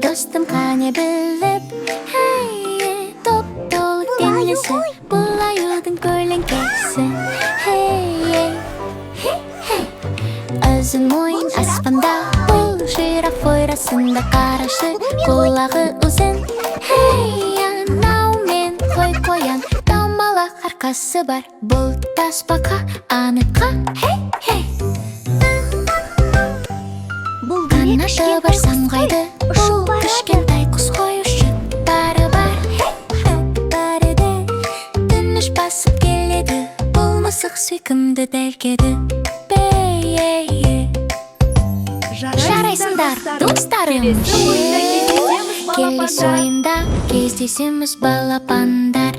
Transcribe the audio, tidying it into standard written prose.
Достым, қане біліп. Хей, топ толық денесі. Бұл аюдың көлеңкесі. Хей, хей, хей. Ұзын мойын аспанда. Бұл жираф ойрасында. Қарашы, құлағы ұзын. Хей, анау мен қой, қоян. Домалақ арқасы бар. Бұл тасбақа, аныққа. Хей, хей. Бұл бөрі Қанаты бар, кішкентай құс қой, самғайды. Ұшып Бұл барады. кішкентай құс қой, ұшып бары бар. Бәрі де тыныш басып келеді. Бұл мысық сүйкімді дәлкеді. Бей. Жарайсыңдар, достарым. Келесі ойында кездесеміз, Келесі балапандар. Ойында кездесеміз, балапандар.